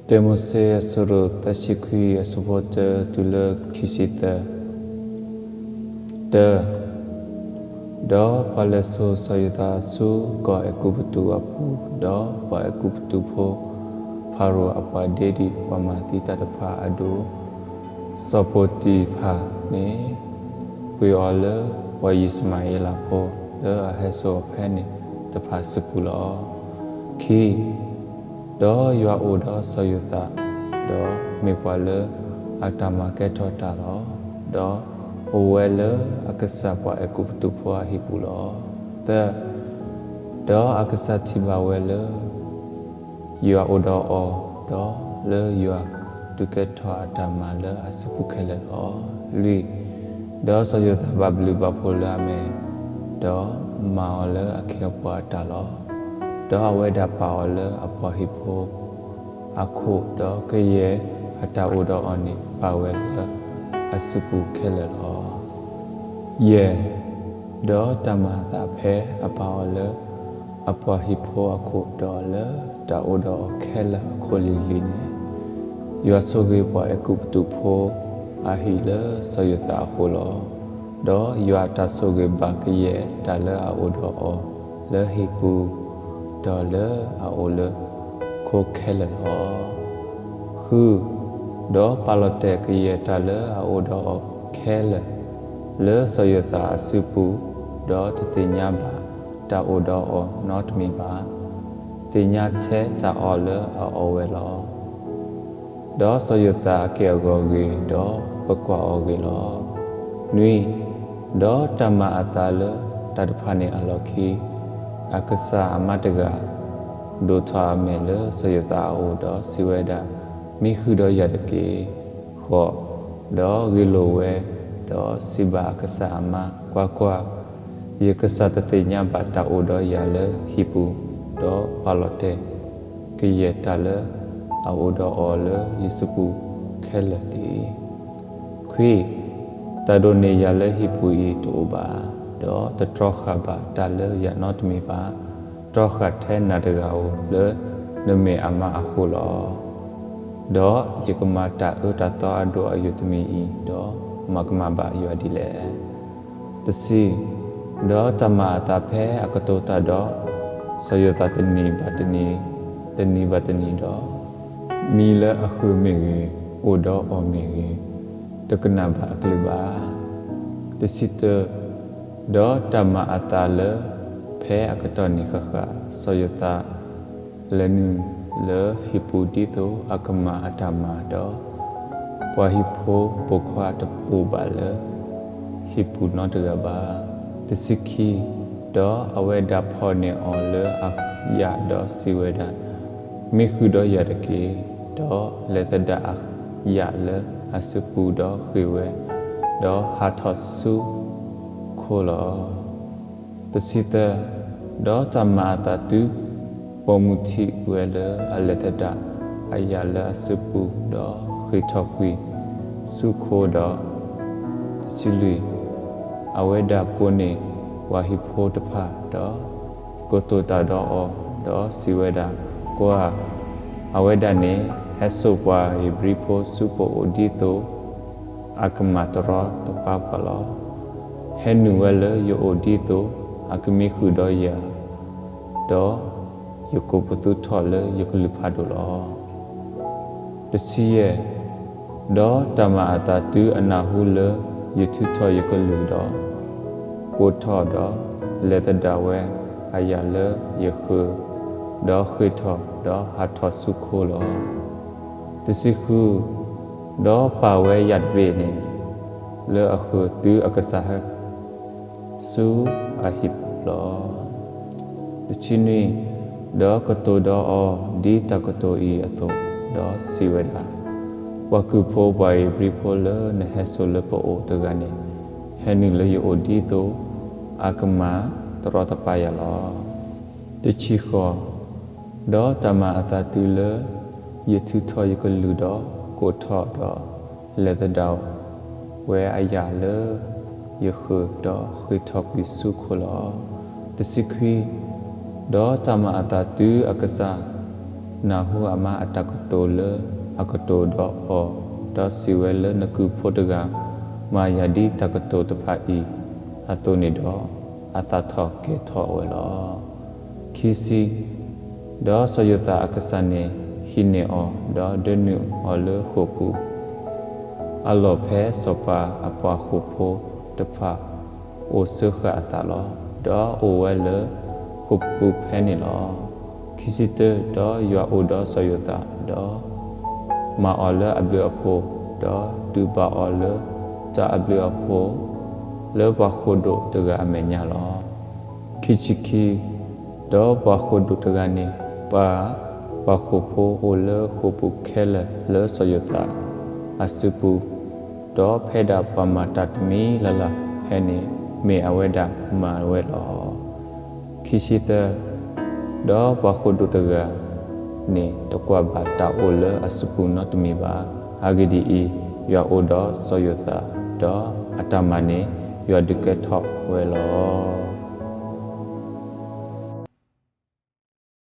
တၢမိၤၡ့အဆၢဒိၣ်သၢဆံခွံအဆၢဖိတၢတုၤလၢခံဆံသၢ. တၢ, ဒီးပှၤလဲၤစိာ်စီၤယိၤသးဆူကီၢ်အဲၤကူပတူးအပူၤ, ဒီးပှၤအဲၤကူပတူးဖိ, ဖၤရိၤအပှၤဒ့ဒံၣ်ပှၤမၤသံတၢ်တဖၣ်အဒိၣ်, စီၤပီတံဖၤန့ၣ် ပှ့ၤအီၤလၢပှၤယံၡမၤဧ့လးဖိ လၢအဟဲစိာ်အီၤဖဲန့ၣ်တဖၣ်အစုပူၤလီၤ. ခံ, ဒီးယွၤအိၣ်ဒီးစီၤယိၤသး, ဒီးမ့ၢ်ပှၤလၢအတၢ်မၤကဲထီၣ်တၢ်လီၤ. ဒီးအိၣ်ဝဲလၢအကစၢ်ပှၤအဲၤကူပတူးဖိအဟံၣ်ပူၤလီၤ. သၢ, ဒီးအကစၢ်ထံၣ်ဘၣ်ဝဲလၢ ယွၤအိၣ်ဒီးအီၤ, ဒီးလၢယွၤဒုးကဲထီၣ်အတၢ်မၤလၢအစုပူၤခဲလၢာ်လီၤ. လွံၢ်, ဒီးစီၤယိၤသးဘၣ်ဘျုးဘၣ်ဖှိၣ်လၢအမဲာ်, ဒီးမၤအီၤလၢအခ့အပှၤအတၢ်လီၤ. ဒီးအဝဲဒၣ်ပာ်အီၤလၢအပှၤဟံၣ်ဖိအခိၣ်, ဒီးကယဲၢ်အတၢ်အိၣ်ဒီးအီၤန့ၣ် ပာ်ဝဲလၢအစုပူၤခဲလၢာ်လီၤ. ယဲၢ်, ဒီးတၢ်မၤအသးဖဲအပာ်အီၤလၢအပှၤဟံၣ်ဖိအခိၣ်, ဒီးလၢတၢ်အိၣ်ဒီးအီၤခဲလၢာ်အခိၣ်လံၤလံၤန့ၣ်, ယွၤဆိၣ်ဂ့ၤပှၤအဲၤကူပတူးဖိအဟံၣ်လၢစီၤယိၤသးအဃိလီၤ. ဒီးယွၤအတၢ်ဆိၣ်ဂ့ၤဘၣ်ကယဲၢ်တၢ်လၢအအိၣ်ဒီးအီၤလၢဟံၣ်ပူၤ, ဒီးလၢအအိၣ်လၢခိခဲလၢာ်လီၤ. ဃု, ဒီးပာ်လီၤတဲာ်ကယဲၢ်တၢ်လၢအအိၣ်ဒီးအီၤခဲလၢာ် လၢစီၤယိၤသးအစုပူၤ, ဒီးတသ့ၣ်ညါဘၣ်တၢ်အိၣ်ဒီးအီၤနီတမံၤဘၣ်, သ့ၣ်ညါထဲတၢ်အီၣ်လၢအအီၣ်ဝဲလီၤ. ဒီးစီၤယိၤသးအက့ၢ်အဂီၤဂ့ၤ, ဒီးပကွၢ်အီၤဂ့ၤလီၤ. နွံ, ဒီးတၢ်မၤအသးလၢတၢ်တဖၣ်န့ၣ်အလီၢ်ခံ, အကစၢ်အမါတဂၤ ဒိၣ်ထီၣ်အမဲာ်လၢစီၤယိၤသးအအိၣ်, ဒီးစံးဝဲဒၣ်, မံဃုာ်ဒီးယၤတက့ၢ်. ဃိး, ဒီးဂ့ၢ်လိာ်ဝဲ, ဒီးစံးဘၣ်အကစၢ်အမါ, ကွၢ်ကွၢ်, ယကစၢ်တသ့ၣ်ညါဘၣ်တၢ်အိၣ်ဒီးယၤလၢဟံၣ်ပူၤ, ဒီးပာ်လီၤတဲာ်ကယဲၢ်တၢ်လၢအအိၣ်ဒီးအီၤလၢယစုပူၤခဲလၢာ်လံ. ခွံ, တၢ်ဒိးန့ၢ်ယၤလၢဟံၣ်ပူၤအံၤတအိၣ်ဘၣ်, ဒီးတတြီဃာ်ဘၣ်တၢ်လၢယၤနီတမံၤဘၣ်, တြီဃာ်ထဲနၤတဂၤဧိၤလၢနမ့ၢ်အမါအဃိလီၤ. ဒီးယကမၤတၢ်အၢတၢ်သီအဒိၣ်အယိာ်တမံၤအံၤ, ဒီးမၤကမၣ်ဘၣ်ယွၤဒ်လဲၣ်. တဆံ, ဒီးတၢ်မၤအသးဖဲအကတိၤတၢ်ဒီး စီၤယိၤသးတနံၤဘၣ်တနံၤ, တနံၤဘၣ်တနံၤဒီး, မံလၢအဃၢၤမ့ၢ်ဂ့ၤ, အိၣ်ဒီးအီၤမ့ၢ်ဂ့ၤ, တကနၣ်ဘၣ်အကလုၢ်ဘၣ်. တဆံတၢ, ဒီးတၢ်မၤအသးလၢ ဖဲအကတီၢ်န့ၣ်ဃၣ်ဃၣ်, စီၤယိၤသး လဲၤနုာ်လၢဟံၣ်ပူၤဒ်သိးအကမၤအတၢ်မၤဒီး, ပှၤဟံၣ်ဖိပိာ်ခွါတအိၣ်ဘၣ်လၢ ဟံၣ်ပူၤနီတဂၤဘၣ်. တဆံခံ, ဒီးအဝဲဒၣ်ဖီၣ်န့ၢ်အီၤလၢအယာ်ဒီးစံးဝဲဒၣ်, မံဃုာ်ဒီးယၤတက့ၢ်. ဒီးလဲၤသဒၣ်အယာ်လၢအစုပူၤဒီးဃ့ၢ်ဝဲ, ဒီးဟးထီၣ်ဆူခိလီၤ. တဆံသၢ, ဒီးတၢ်မၤအသးတုၤ ပိာ်မုၣ်ထံၣ်ဝဲလၢအလဲၤသဒၣ်အယာ်လၢအစုပူၤ, ဒီးဃ့ၢ်ထီၣ်ကွံာ်ဆူခိဒီး, တဆံလွံၢ်, အဝဲဒၣ်ကိးန့ၢ်ပှၤဟံၣ်ဖိတဖၣ်, ဒီးကတိၤတၢ်ဒီးအီၤ, ဒီးစံးဝဲဒၣ်, ကွၢ်, အဝဲဒၣ်န့ၣ် ဟဲစိာ်ပှၤဧ့ၤဘြံၤဖိဆူပအိၣ်ဒ်သိး အကမၤတရီတပါပှၤလီၤ. ဟဲနုာ်ဝဲလၢယအိၣ်ဒ်သိးအကမံဃုာ်ဒီးယၤ, ဒီးယကိးပသူထီၣ်လၢယကလုၢ်ဖးဒိၣ်လီၤ. တဆံယဲၢ်, ဒီးတၢ်မၤအသးတုၤအနၢ်ဟူလၢယထုးထီၣ်ယကလုၢ်ဒီး, ကိးထီၣ်ဒီးလဲၤသဒၣ်ဝဲအယာ်လၢယဃၢၤ, ဒီးဃ့ၢ်ထီၣ်ဒီးဟးထီၣ်ဆူခိလီၤ. တဆံဃု, ဒီးပာ်ဝဲယၣ်တဘ့ၣ်န့ၣ် လၢအဃၢၤတုၤအကစၢ်ဟဲ ဆူအဟံၣ်ပူၤလီၤ. တဆံနွံ, ဒီးကတိၤဒီးအီၤဒ်တၢ်ကတိၤအံၤအသိး, ဒီးစံးဝဲဒၣ်, ပှၤကုၢ်ဖိပှၤဧ့ၤဘြံၤဖိလၢနဟဲစိာ်လၢပအိၣ်တဂၤန့ၣ်, ဟဲနုာ်လၢယအိၣ်ဒ်သိးအကမၤတရီတပါယၤလီၤ. တဆံဃိး, ဒီးတၢ်မၤအသးတုၤလၢယထုးထီၣ်ယကလုၢ်ဒီးကိးထီၣ်ဒီး လဲၤသဒၣ်ဝဲအယာ်လၢယဃၢၤ, ဒီးဃ့ၢ်ထီၣ်ကွံာ်ဆူခိလီၤ. တဆံခွံ, ဒီးတၢ်မၤအသးတုၤအကစၢ် နၢ်ဟူအမါအတၢ်ကတိၤလၢအကတိၤဒီးအီၤ, ဒီးစံးဝဲလၢ နကုၢ်ဖိတဂၤ မၤယၤဒ်တၢ်ကတိၤတဖၣ်အံၤအသိးန့ၣ်ဒီး, အသးထီၣ်ကဲၤထီၣ်ဝဲလီၤ. ခံဆံ, ဒီးစီၤယိၤသးအကစၢ်န့ၣ်ဟံးန့ၢ်အီၤ, ဒီးဒၢနုာ်အီၤလၢဃိာ်ပူၤ အလီၢ်ဖဲစီၤပၤအပှၤဃိာ်ဖိတဖၣ်အိၣ်စၢဃာ်အသးလီၤ. ဒီးအိၣ်ဝဲလၢဃိာ်ပူၤဖဲန့ၣ်လီၤ. ခံဆံတၢ, ဒီးယွၤအိၣ်ဒီးစီၤယိၤသး, ဒီးမၤအီၤလၢအဘျုးအဖှိၣ်, ဒီးဒုးဘၣ်အီၤလၢတၢ်အဘျုးအဖှိၣ် လၢပှၤဃိာ်ဒိၣ်တဂၤအမဲာ်ညါလီၤ. ခံဆံခံ, ဒီးပှၤဃိာ်ဒိၣ်တဂၤန့ၣ် ပာ်ပှၤဃိာ်ဖိအိၣ်လၢဃိာ်ပူၤခဲလၢာ်လၢစီၤယိၤသးအစုပူၤ, ဒီးဖဲဒၣ်ပှၤမၤတၢ်တမံၤလၢ်လၢ်ဖဲန့ၣ် မ့ၢ်အဝဲဒၣ်မၤဝဲလီၤ. ခံဆံသၢ, ဒီးပှၤဃိာ်ဒိၣ်တဂၤန့ၣ် တကွၢ်ဘၣ်တၢ်အိၣ်လၢအစုပူၤနီတမံၤဘၣ်. အဂ့ၢ်ဒ်အံၤ, ယွၤအိၣ်ဒီးစီၤယိၤသး, ဒီးအတၢ်မၤန့ၣ် ယွၤဒုးကဲထီၣ်ဝဲလီၤ.